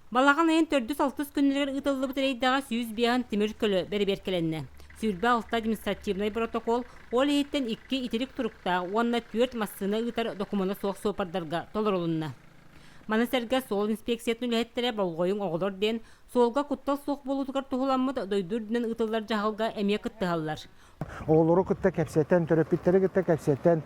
Балаҕан ыйын төрдүс-алтыс күннэригэр ыытыллыбыт рейдэҕэ 105 тимир көлө бэрэбиэркэлэннэ. 26 административнай боротокуол, ол иһиттэн икки итирик туруктаах уонна түөрт массыына ыытар докумуона суох суоппардарга толорулунна. Маны сэргэ суол инспекциятын үлэһиттэрэ болҕойуҥ оҕолор диэн суолга куттал суох буолуутугар туһуламмыт дойду үрдүнэн ыытыллар дьаһалга эмиэ кыттыһаллар. Оҕолору кытта кэпсэтэн, төрөппүттэри кытта кэпсэтэн,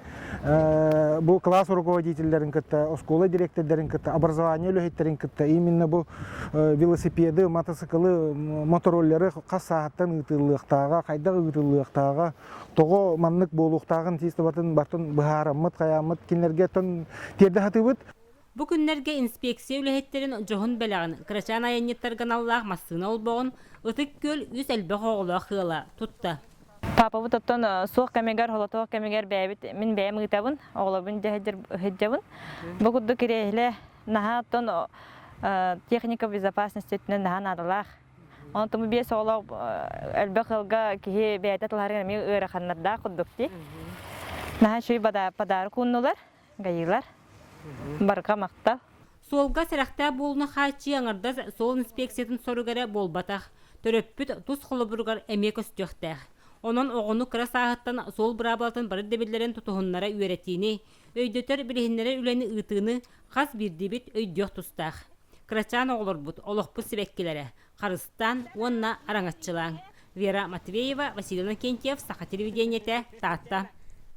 бу класс руководителлэрин кытта, оскуола директордарын кытта, образование үлэһиттэрин кытта именно бу велосипеды, мотоциклы, мотороллеры хас сааһыттан ыытыллыахтааҕа, хайдах ыытыллыахтааҕа, тоҕо маннык буолуохтааҕын тиистибатын бартын быһаараммыт, хайааммыт кинилэргэ тиэрдэ сатыыбыт. Бу күннэргэ инспекция үлэһиттэрин дьоһун бэлэҕин, кырачаан айанньыттарга аналлаах массыына олбоҕун Ытык Күөл үс элбэх оҕолоох ыала тутта. Папабыт оттон суох кэмигэр, холотоох кэмигэр бэйэбит мин бэйэм ыытабын, оҕолорбун дьэ сылдьабын. Бу курдук кириэһилэ наһаа оттон техника безопасности өттүнэн наһаа наадалаах. Онтон бу биэс оҕолоох элбэх ыалга киһи бэйэтэ талаһарыгар эмиэ ыараханнардаах курдук дии. Наһаа үчүгэй подарок ууннулар. Гайыылар. Барҕа махтал. Суолга сэрэхтээх буолууну хааччыйыы аҥардас суол инспекциятын соруга эрэ буолбатах, төрөппүт тус холобуругар эмиэ көстүөхтээх. Онон оҕону кыра сааһыттан суол быраабылатын бары ирдэбиллэрин тутуһуннара үөрэтиини, өйдөтөр, билиһиннэрэр үлэни ыытыыны хас биирдиибит өйдүөх тустаах. Кырачаан оҕолорбут, олохпут сибэккилэрэ, харыстаан уонна араҥаччылааҥ. Вера Матвеева, Василий Иннокентьев, Саха телевидениетэ, Таатта.